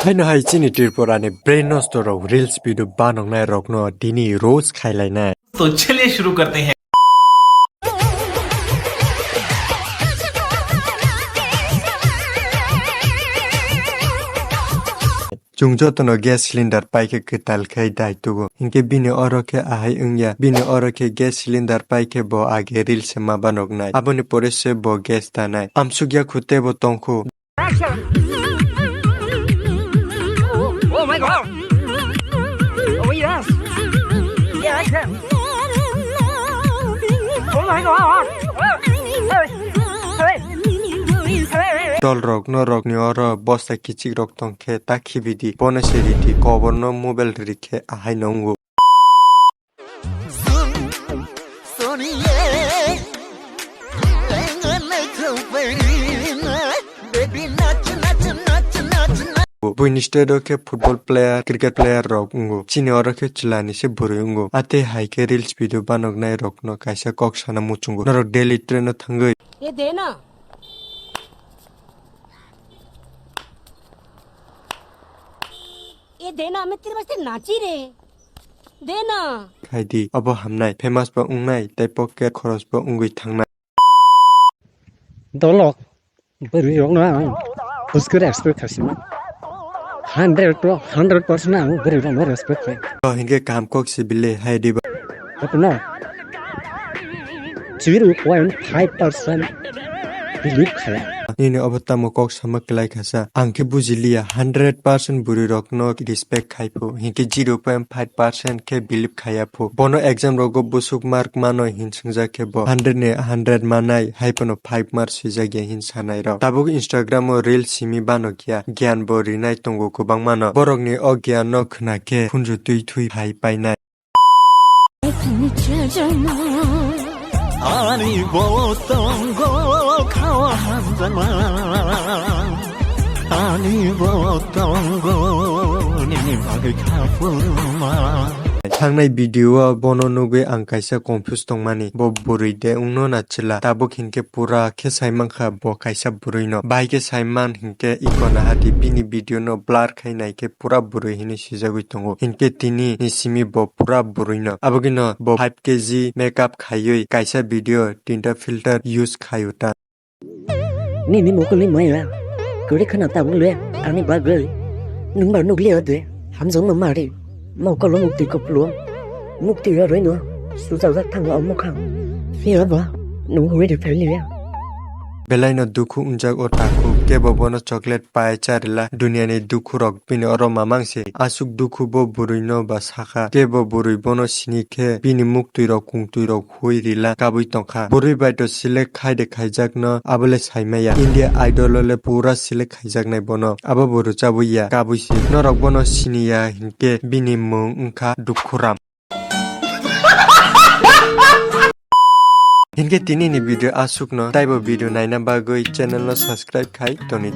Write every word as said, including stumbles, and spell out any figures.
Haino hai chini Tripura ni brain nosto rok reels video banoknai rokno dini roast khailainai. तो चलिए शुरू करते हैं। Chwng jotono gas cylinder paikhe kwtal khai dai tugo. Hinkhe bini oro khe ahai wngya. Bini oro khe gas cylinder paikhe bo age reels se ma banoknai. Aboni pore se bo gas tanai. Amsukya khu teibo tongkhu. Action! Oh my God! Oh yes! Yeah, action! Oh my God! Hey! Hey! Hey! Dol rok, norok ni oro bosta kichik rok tong khe ta khibi di. Bono se ridi, kobor no mobile rikhe ahai no wngo. Buini state o khe football player, cricket player rok wngo. Chini oro khe chwla ni se bwrwi wngo. Atwi hai khe reels video banoknai rokno kaisa kok sana muchungo. Norok daily train o thangwi. ये देना। ये देना, मैं तेरे वास्ते नाची रे। देना। Khai di, abo hamnai, famous bo wngnai, tei pocket khoros bo wngwi thangnai. Dolok, bwrwi rokno ang huskor expect khaisima. Hundred to hundred percent ang bwrwi rokno respect khai. To hinkhe kaham kok se bile hai di ba. Kono zero point five percent believe khaya. Nini obo tamo kok sama kwlai khasa. Ang khe bujiliya, hundred percent bwrwi rokno respect khai phu. Hinkhe zero point five percent khe believe khaya phu. Bono exam rogo busuk mark mano hin swngjak khe bo hundred ni hundred manai, hai phano five mark swijak ya hin sanai rok. Tabuk Instagram o reel simi bano kya, giyan bo rinai tongo kwbangma no. Borok ni o giyan no khna khe khunju twi thui hai painai. Ani bo tongo khawa hamjakma. Ani bo tongo nini bagwi kha phunukma. Thangnai video o bono nugwi ang kaisa confuse tongmani. Bo bwrwi de wngno na chwla. Tabuk hinkhe pura khe saimankha bo kaisa bwrwino. Bahai khe saiman hinkhe iko nahadi bini video no blur khai nai khe pura bwrwi hinwi swijagwi tongo. Hinkhe tini ni simi bo pura bwrwino. Abogwino bo five K G makeup khaiwi kaisa video tinta filter use khaio ta. Nini mokol ni maya kwrwi khwna tabuk le ani bagwi. Nwng ba nukliya de hamjakma mari. Mokolo mukti koplo. Mukti rwino sujajak thango o mukhang. Phiya ba nwng hwnwi rwphai liya. Belaino dukhu wngjak o takhuk, kebo bono chocolate pai charila. Duniani dukhu rok bini oro mamang se. Aswk dukhu bo bwrwino ba sakha. Kebo bwrwi bono sini khe bini muktwi rok kungtwi rok hui rila kabui tongkha. Bwrwi bai to select khai de khaijakno abole saimaya. India Idol o le pura select khaijaknai bono. Abo bo rwchabwi ya, kabui se. Norok bono sini ya hinkhe bini mung wngkha Dukhuram. Hinkhe tini ni video aswkno, taibo video naina bagwi channel no subscribe khai toni.